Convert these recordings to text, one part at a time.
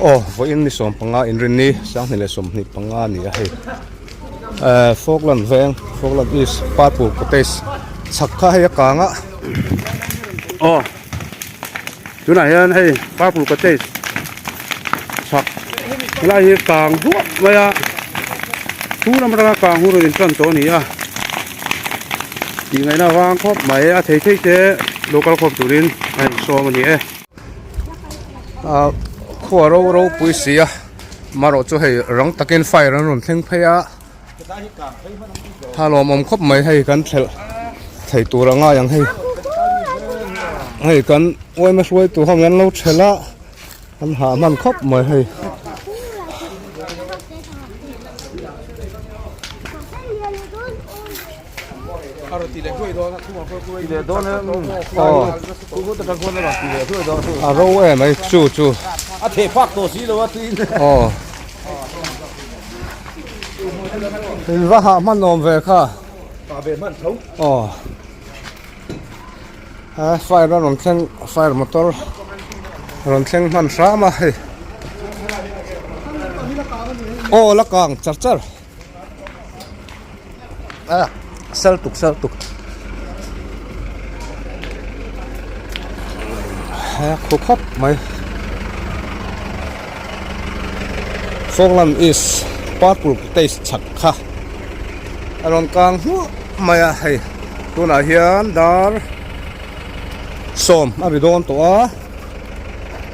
Aw vawiin ni 15 inrinni 2025 a ni a hei eh Falkland veng Falkland East Purple Cottage chhak kha hei a kang a. Aw tunah hian hei Purple Cottage chhak helai hi kang duah mai a thu lam atanga kang hun rawn intan tawh a ni a tih ngaihna vang khawp mai a thei thei te lo kal khawm turin a insawm a ni e. Ah khua ro ropui si a marawh chu hei rang takin fire an rawn thleng phei a a lawmawm khawp mai hei kan thelh thei tur a ngai ang hei hei kan uaima hruaitu ho hian lo thelh a an hah hman khawp mai hei. A ro em ai chu chu a theh phak tawh si lo a tuin aw in va hah hman awm ve kha hah ve hman tho aw a fire a rawn thleng fire motor rawn thleng hman hram a hei aw la kang char char. A sal tuk sal tuk a khaw khawp mai Falkland East purple cottage chhak kha a rawn kang hmuah mai a hei tunah hian dar sawm a ri dawn tawh a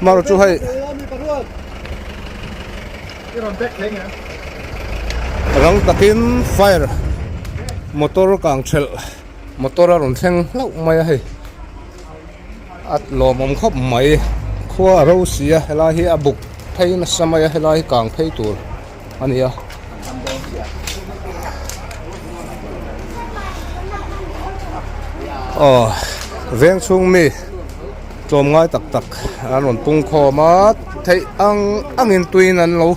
marawh chu hei. Rang takin fire motor kang thelh motor a rawn thleng hlauh mai a hei a lawmawm khawp mai khua a ro si a helai hi a buk phei nasa mai a helai hi kang phei tur a ni a. Aw veng chhung mi tlawmngai tak tak an rawn pung khawm a theih ang angin tuiin an lo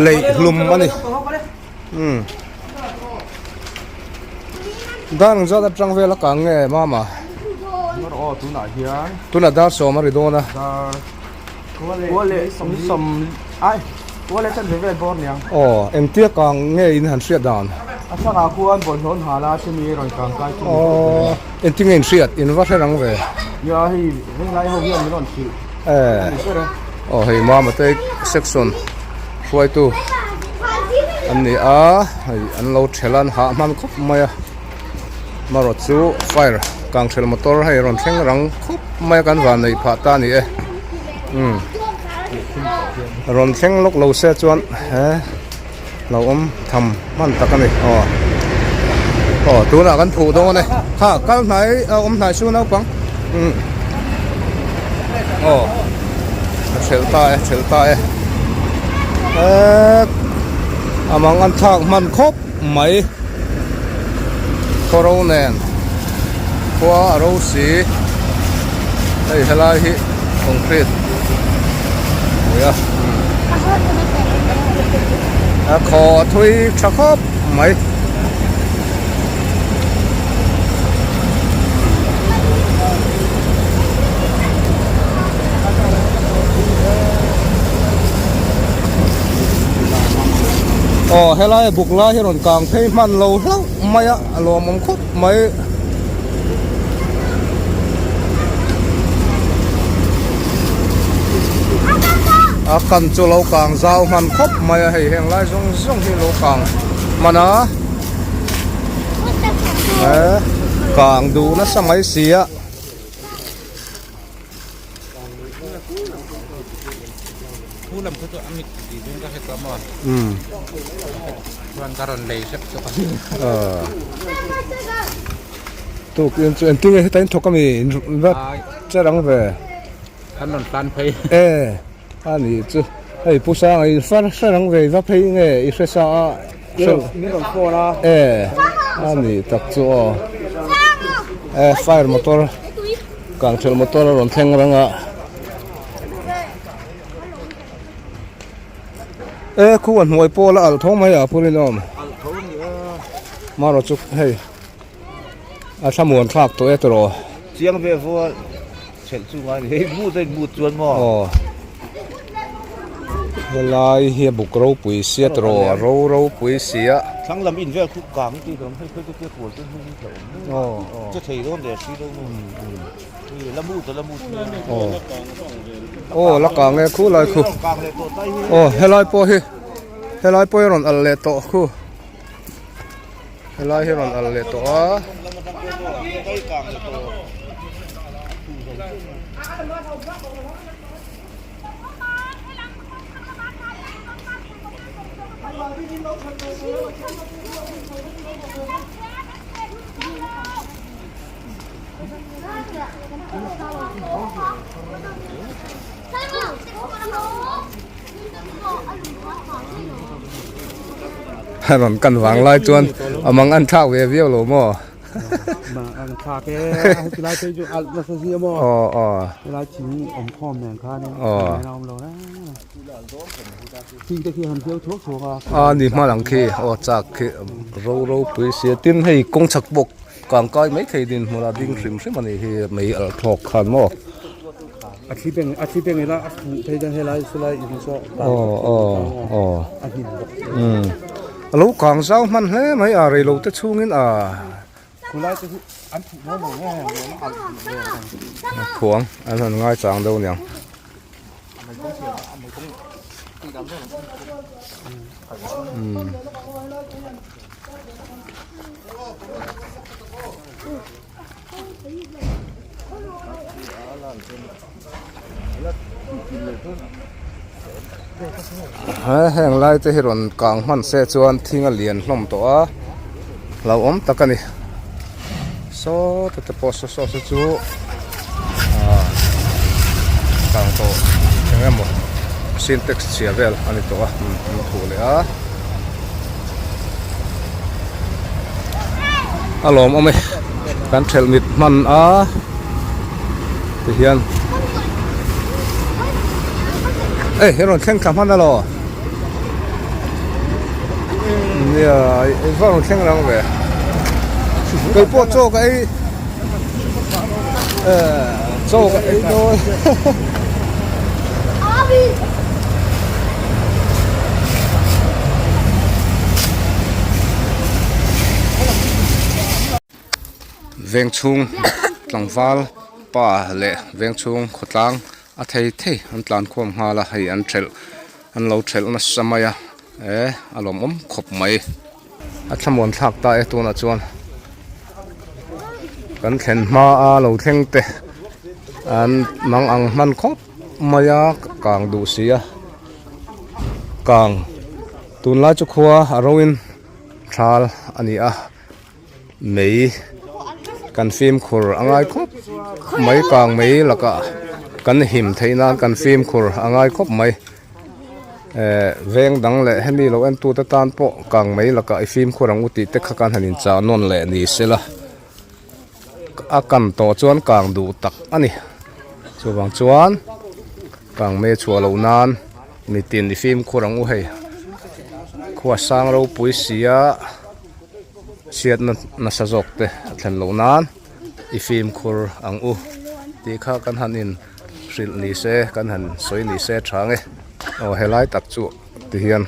leih hlum a ni umm dar ang zat atang vel a kang nge mama aw tunah hian tunah dar sawm a ri dawn a dar kua leh sawm sawm ai kua leh chanve vel bawr niang aw engtia kang nge in han hriat dan a thlalak khuan bawlhhlawh an hal a chumi rawn kang kai chu aw engtinge in hriat in va hre rang ve ya hei venglai ho hian min rawn hrilh eh aw hei mama te section hruaitu an ni a hei an lo ṭhel a an hah hman khawp mai a marawh chu fire kang ṭhel motor hei rawn thleng rang khawp mai a kan van neih phah ta a ni e umm rawn thleng lawk lo se chuan he. Lo awm tham hman tak a ni aw aw tunah kan phuh dawn e kha kal hnai a awm hnai chu naupang umm aw a thelh ta e thelh ta e eee a mang an thlak hman khawp mai khaw ro nen khua a ro si hei helai hi concrete ui a a khaw a thui tha khawp mai. Aw helai a buk lai hi rawn kang phei hman lo hlauh mai a a lawmawm khawp mai. A kan chu lo kang zau hman khawp mai a hei heng lai zawng zawng hi lo kang hman a eh kang duh nasa mai si a. Tukin chu engtin nge heta in thawk ami in va che rang ve an rawn tan phei e a ni chu hei pu sanga in far hre rang ve va phei nge i hre sa a min rawn phone a e a ni tak chu aw e fire motor kangthelh motor a rawn thleng rang a. E khu a hnuai pawl a alh tho mai a phurin awm alh tho ni a marawh chu hei. A thlamuan thlak tawh e tawh. Chiang ve vual chhelh chu ngai ni hei but a in but chuan maw. Aw helai hi a buk ropui sia tawh a ro ropui sia. Thlang lam in vel khu kang tih hlawm hei khawi te te kual te hnung hlauh awm aw che thei dawn der si lo maw hei la mut a la mut aw aw la kang e khu lai khu aw helai pawh hi helai pawh hi a rawn alh leh tawh khu. Helai hi rawn alh leh tawh a. A rawn kan vang lai chuan a mang an thlak ve viau lo maw? Mang an thlak e, heti lai phei chu alh nasa si a maw? Aw aw. Helai thing awm khawm nen khan in Aw. a awm lo reng a. Thing te khi han hliau thuak thuak a. A ni hma lang khi aw chak khi ro ropui sia tin hei kawng chhak bawk kang kai mai thei dinhmun a ding hrim hrim a ni hi mei alh thlawk khan maw? A thli beng a thli beng ila a fuh phei chuan helai chulai in saw aw aw aw a hnim bawk umm a lo kang zau hman hle mai a rei lo te chhungin a khulai te hi an fuh maw maw nge alh duh ve khuang an han ngai chang deuh aniang. Umm. He heng lai te hi rawn kang hman se chuan thing a lian hlawm tawh a hlauhawm tak a ni saw te te pawh saw saw te chu ah kang tawh eng emaw sintex chhia vel a ni tawh a an khuh leh a. A lawmawm e kan thelh mit hman a tihian e he rawn thleng thla hman alaw nia i va rawn thleng rang ve kei pawh chaw ka ei chaw ka ei dawn. Veng chhung tlangval pa leh veng chhung khawtlang a thei thei an tlan khawm nghal a hei an thelh an lo thelh nasa mai a eh a lawmawm khawp mai a thlamuan thlak ta e tunah chuan kan thlen hma a lo thleng te an mang ang hman khawp mai a kang duh si a kang tunlai chu khua a ro in thal a ni a mei kan fimkhur a ngai khawp mai kang mei lakah kan him theih nan kan fimkhur a ngai khawp mai eh veng dang leh hemi lo en tute tan pawh kang mei lakah i fimkhur ang u tih te kha kan han inchah nawn leh ni sela a kan tawh chuan kang duh tak a ni chuvang chuan kang mei chhuah loh nan mitin i fimkhur ang u hei khua sang ropui sia chhiatna nasa zawk te a thlen loh nan i fimkhur ang u tih kha kan han in hrilh ni se kan han sawi ni se tha nge aw helai tak chu tihian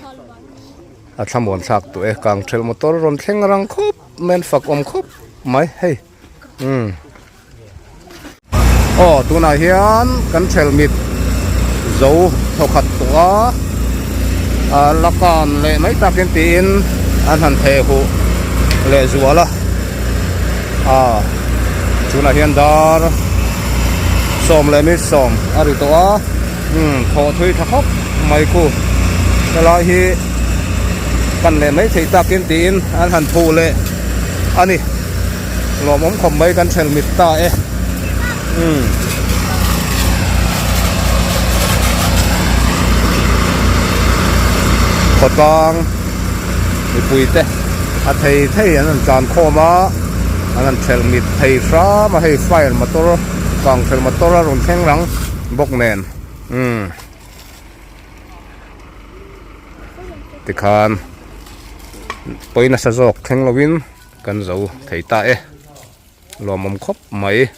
a thlamuan thlak tawh e kang thelh motor rawn thleng rang khawp mai an fak awm khawp mai hei umm aw tunah hian kan thelh mit zo thawkhat tawh a a la kan leh mai takin tiin an han theh huh leh zual a ah tunah hian dar sawm leh mi sawm a ri tawh a umm thawh thui tha khawp mai khu helai hi pan leh mai theih takin tiin an han phuh leh a ni lawmawm khawp mai kan thelh mit ta e umm. Khawtlang mipui te a thei thei an han tlan khawm a an han thelh mit thei hram a hei fire motor kang thelh motor a rawn thleng rang bawk nen umm tikhan pawi nasa zawk thleng lovin kan zo thei ta e. Lawmawm khawp mai.